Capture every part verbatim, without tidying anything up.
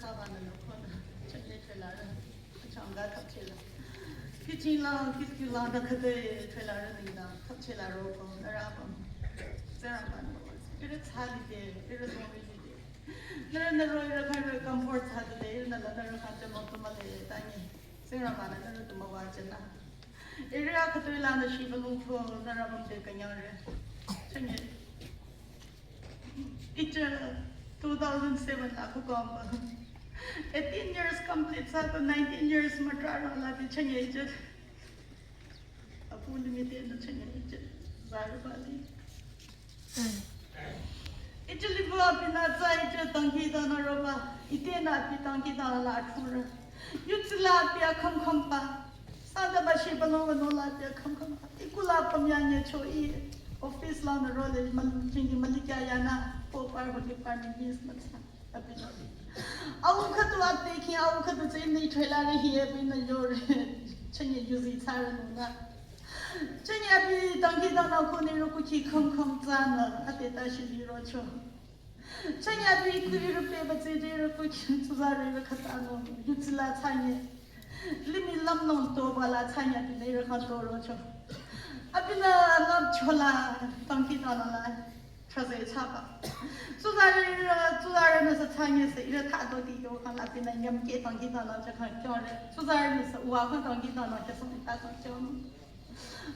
Saba nü nü khonü, chanye thülarü, achangka thapchela. Kichila, kichila nü khüde thülarü ningda, thapchela roko, nü rabam. Zeraba nü, ire thali de, ire zongri de. Nü nü ro ire khan ro comfort thali de, ire nü la nü ro khan te mo tumale, tangi. Zeraba nü nü ro tumawajü na. Ire a khütoila nü shiba lungpho, nü rabam de kanyare. Chanye. Ije two thousand seven la kukomba. Eighteen years complete thsako nineteen years matrara la di chanye ije. Apu limite na chanye ije. Zarüba di. Ije liba abi nü tsü ije dangkhidangnang roba. Ite nü abi dangkhidangnang la athura. Yutsila abi akham khamba. Sanda bashi bano bano la tia kham kham. Ikula pamya nye cho i office la na role mal chingi malikya ya na ko par ho ni par ni bis mat sa. Abi na. Au khatu ate ki au khatu che ni thela re hi abi na yo re. Chanye yuzi tsara no na. Chanye abi dangkhidangnang ko ni ro ku ki kham kham tsana. Ate ta shi li ro cho. Chanye abi kuri rupe batse de ru ku tsuzare ru khata no yutsila chanye. Limi lam no to bala chanye abi ne ru khan to ro cho. Abi na ngap chola dangkhidangnang la. Chaze chaba. Tsuzare ru tsuzare na sa chanye se ira tha do di yo khan abi na nyam ke dangkhidangnang cha khan kyo re. Tsuzare na sa wa khan dangkhidangnang cha sa ta khan kyo no.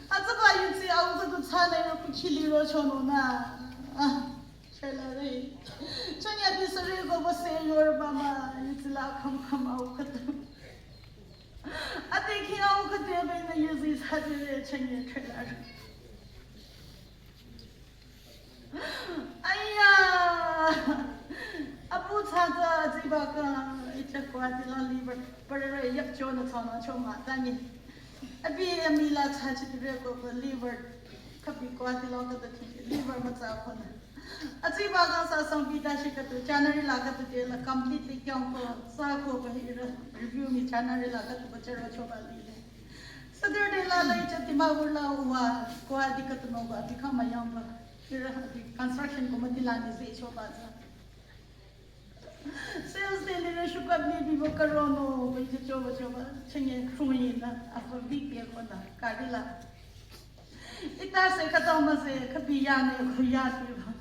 Atsaba yutsi au sa tu chane ru ku chili ro cho no na. Ah. Trailer re. Chanye abi sare ko ba se yor ba ma, yutsila kham kham au khatu. Ate ki au khatu be na yuzi sa de re chanye trailer. Aya. Apu cha cha ziba ka ita kwa ti la liver. Pare re yak cho na cha na cho ma ta ni. Abi ami la cha chi re ko liver. Kapi kwa ti la ka ta ti liver ma cha ko na. Atsiba kang sa sangpi tashi khatu January la khatu de la completely kyang ko sa ko ba hi ra review mi January la khatu ba chero choba li le. Saturday la la icha Dimapur la uwa ko adi khatu no ba di kama yang ba. Hi ra di construction committee la ni se choba za. Sales de leadership ka ni bi ba karo no ba icha choba choba chanye khung yi na afa bi ke ko na ka di la. Ita se kata ma se kapi ya ne ko ya ti ba.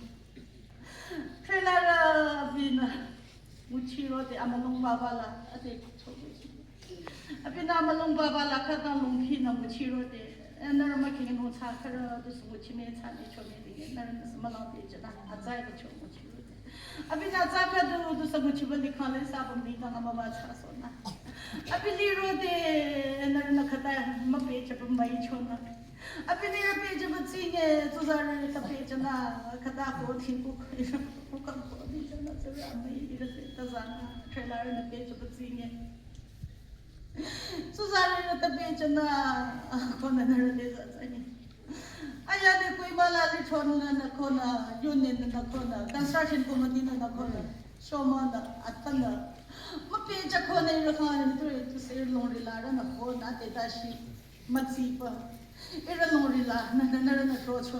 Trailer ra abi na nguchi ro de amalong baba la ate ko cho. Abi na amalong baba la kata long phi na nguchi ro de. Ena ra ma ke no cha kara du su nguchi me cha ni cho me de na ra ma la de cha na a zai ko cho nguchi ro de. Abi na tsaka du du sa nguchi ba li kha le sa ba mi ta na ma ba cha so na. Abi li ro de na na khata ma pe cha ba mai cho na. Abi ni ra pe cha ba tsi nge tsuzare ta pe cha na khata ko thi ku ku ka ko di cha na tsuzare mai ira se ta za na trailer na pe cha ba tsi nge. Tsuzare na ta pe cha na ko na na ra de za za ni. Aya de Kohima la li chon na na ko na, union na na ko na, construction committee na na ko na, shoma na, atan na. Ma pe cha ko na ira kha ni tu tu se long ri la ra na ko na te ta shi ma tsi pa. Ira long ri la na na na ra na tro cho.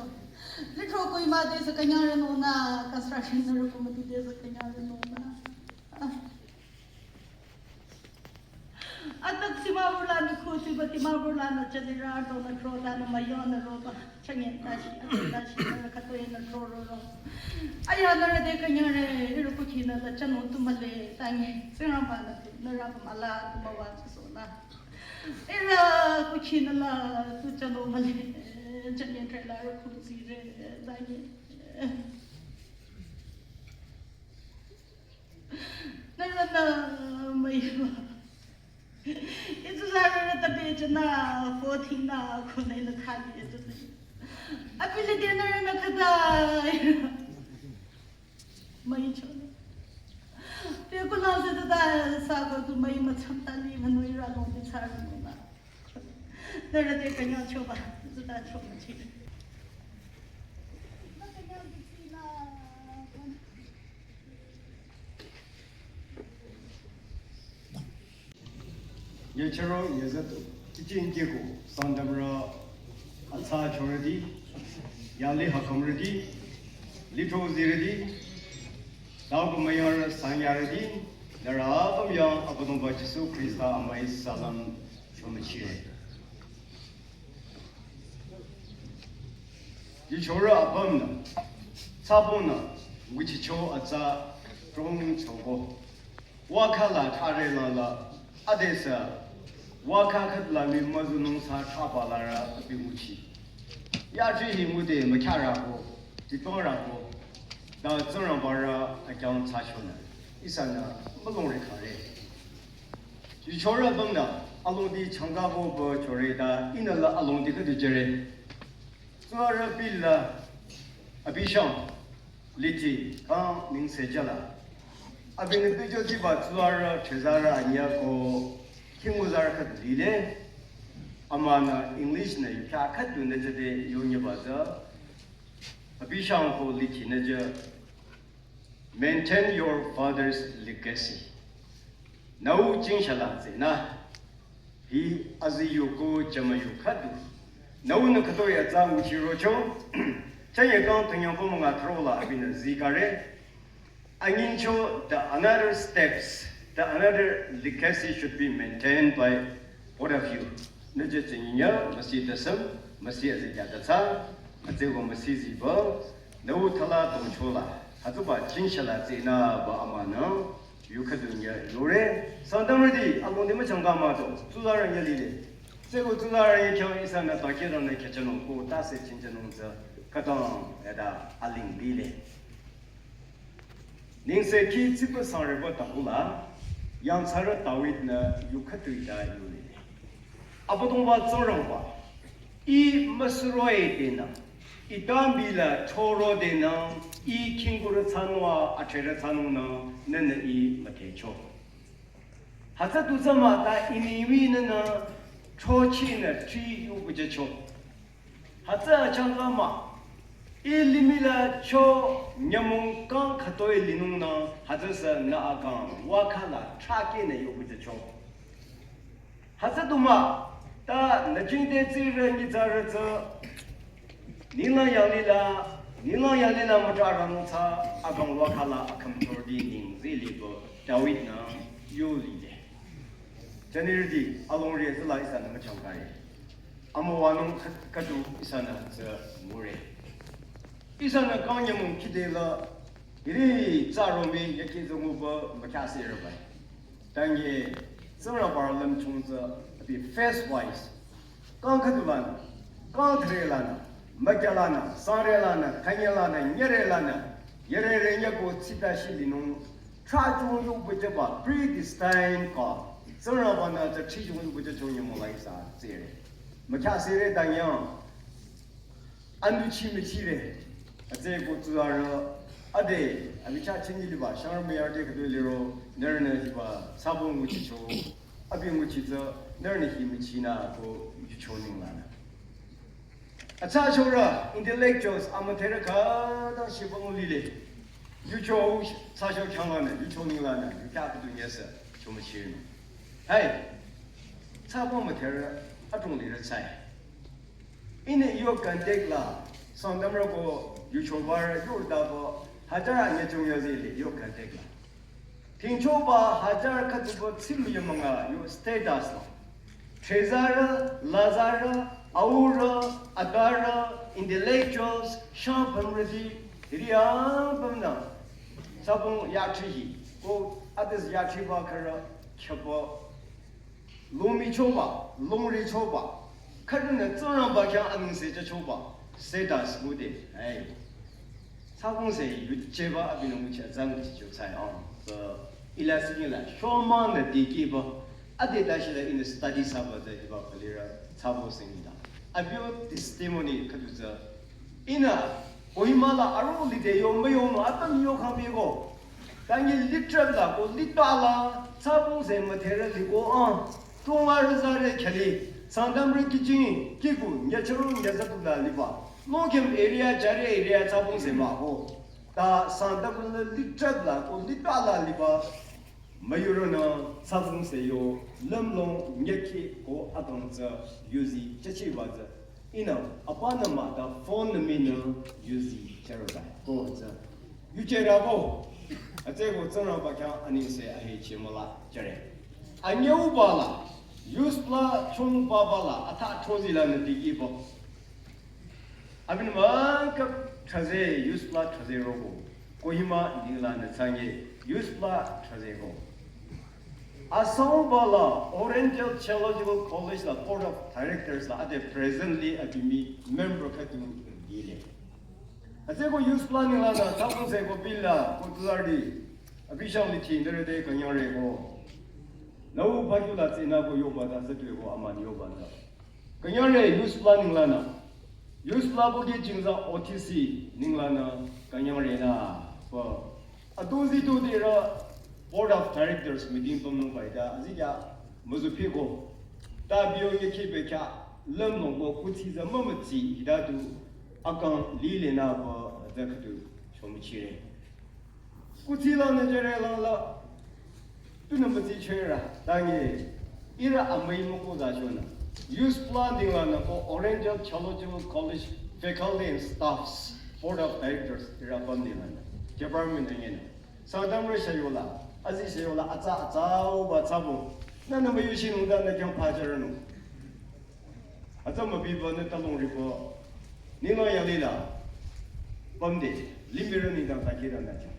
Li tro Kohima de sa kanya ra no na, construction na ra committee de sa kanya ra no na. Ah. Atak Dimapur la ni khuti ba Dimapur la na chali ra to na tro ta na mayo na ro ba. Chanye ta shi, ate ta shi na khato ye na tro ro ro. Aya na ra de kanya re, iro kuchi na la chanu tu male, tangi. Sira ba na tu, na ra ba mala tu ma wa tu so na. Ira kuchi na la tu chanu male, chanye tre la ro kuchi re, tangi. Na na na, mai ba. Itsu za na na ta pe cha na, fourteen na, ko na na tha ni itsu. Abi le de na na khata. Mai cho. Pe ko na se ta sa ko tu mai ma cham ta ni ma no ira lo de cha na. Nara de kanya choba, zuta choba chi. Nyechero nyezatu, titin keko, sandamra, atsa choredi, yali hakamredi, litro ziredi, dauko mayar sanyaredi, Nührü apüm yang Abüdongba Jisu Khrista amüi salam chomüchire. Yuchorü apümnü, tsabonü, nguchicho atsa, trong chobo. Wakhala thare lala, adesa, wakha khatla mi mazunung sa thapa lara abi nguchi. Yaji hi ngude makyara ko, titong ra ko, da Tsingrangba rü akyang tsachonü, ihsanü mülongre khare. Yuchorü apümnü, alongdi changkabo bo chore da, ihnü la alongdi khüdu jüre. Tsurü pila, abi shang, liti, kang ningse jala. Abinü pehjo diba tsurü, chezarü anyüh ko, khinguzarü khüdu lile. Amanü English nü yukhya khüdu nü jüde yonyibaza. Abi shang ko liti nü jü. Maintain your father's legacy. Nüu jingshala tsünü. Hi azi yu ko jama yu khüdu. Nüunü khütoi atsa nguchirocho. Chanye kang tanyangpo münga throla abinü zikare. Anyingcho, the another steps, the another legacy should be maintained by both of you. Nüje tsünyinya, masi dasam, masi azi kya datsa, azi wa masi ziba, nüu thala tongchola, hütsuba jingshala tsünü ba amanü, yu khüdu nya yore, Sangtamrüti, alongdi machangka mato, tsuzarü nya lile. Tsüko tsuzarü nya khyang ihsanü takirang nü khyachanung ko, tase chinjanung tsü, khütang, yada, aling lile. Ningse ki tsipa sangreba tahula, yangthsarü David nü yu khütoi da yule. Abüdongba Tsingrangba, ih müsuroh-i denü, ih dambila choro denü, ih khingkurü tsanwa achere tsanungnü, nünü ih müthecho. Hütsü du tsü mah ta ih ningmi nünü, chochinü, chi yu bujecho. Hütsü achangka mah, ih limih la cho nyümong kang khütoi linungnü, hütsüsü nü akang wakhala thrahkehnü yu bujecho. Hütsü du mah, ta nü jingte tsirü nyitsarü tsü, ninglang yanglila, ninglang yanglila mütrah rang tsü, akang wakhala akhümchorüti ning zilibo, David nü yu lile. Jünirüti, alongri zila ihsanü müchangkare. Amüwanung khü-, khüdu ihsanü tsü ngure. Ihsanü kang nyümong kidela, hiri tsaromi yaki zunguba mükyase rabai. Tangi, Tsingrangba lümchung tsü, abi phase wise. Kang khüdu lanü, kang thre lanü, mükya lanü, sangre lanü, kanye lanü, nyere lanü, yere re nyako tsita shi linung, thrah chung yu bujaba, predestined ko, Tsingrangba nü tsü chi chung yu buja chung nyümong la ihsa tsire. Mükyase re dang yang, andu chi müchire. Atse ko tsuzarü, ade, abi cha chingi liba, shangrü müyarü te khüdu liro, nührünü hiba, sabong nguchicho, abi nguchi tsü, nührünü hi müchinü ko yucho ninglanü. Atsa chorü, intellectuals, amütherü khütang shibang lile. Yucho, tsa cho khyanglanü, yucho ninglanü, yukya khüdu nyesü, chomüchinü. Hai, tsabo mütherü, adrong lirü tsai. Ihnü yo contact la, Sangtamrü ko yuchobarü yurda bo, hajar anyüchung yo zili yo contact la. Thingchoba hajar khüdubo tsimü yo münga yo status la. Threzarü, lazarü, aurü, adarü, intellectuals, shangpümrüti, hiri apümnü. Sabong yathri hi, ko others yathriba khürü, khyübo, longmichoba, longrichoba, khürünü Tsingrangba khyang anengse jüchoba, status ngude, ai. Tsabongse yujeba abinü nguchi azang nguchicho tsai ang. So, ila sinila, shomanü dikehba, ade tashila ihnü study thsaba tsü hiba palirü, tsabo singila. Abio testimony khüdu tsü, ihnü, Kohima la aro lide yo müyonü, atüm yo khang biko. Tangi litrap la ko lita la, tsabongse mütherü liko ang, tunga rüzare khali, Sangtamrü kichingi, kiku, nyacharo, nyazatu la liba. Longkem area, Jari area, tsabongse mah ko. Ta Sangtamrü litrap la ko lita la liba. Müyurünü tsabongse yo, lümlong, nyaki ko adong tsü, yuzi, chachiba tsü. Ihnü, apanü mah ta phone nü minü yuzi cherübai. Ko tsü. Yucherübo. Atsüko Tsingrangba khyang anengse ahechi müla jüre. Anyüuba la, youth pla chungba ba la, atha chozi la nü dikehba. Abinü mükap thraze, youth pla thraze roko. Kohima ninglanü thsange, youth pla thraze ko. Asangba la Oriental Theological College la Board of Directors la ade presently abimi member khüdu lile. Atsüko youth pla ninglanü thapung se ko bila ko tuzardi abishang li thi nere de kanyare ko. Lau bhagyu la tsina ko yoba da zatwe ko aman yoba da. Kanyare youth pla ninglanü. Youth pla bo ke jingza O T C ninglanü kanyare na. Ba. Atuzi tu dira Board of Directors meeting pamnung baida. Azi ya müzupiko. Ta biyo ye kibe kya lemlong ko kutsiza mamatsi idadu akang lile na ba zakadu chomichire. Kutsila nü jere la la. Tunü mütsi chera. Tangi. Ira amai moko da chona. Youth pla ninglanü ko Oriental Theological College faculty and staffs, Board of Directors, ira pam ninglanü. Department ningena. Sadam re shayola. Azi shayola. Atsa atsa uba tsabo. Nana mayu shi nungda na kyang pa jera nung. Atsa mabiba nü talong ribo. Nino yalila. Pamde. Limbiru nidang takira na kyang.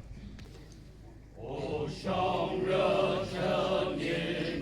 O shang ra cha nye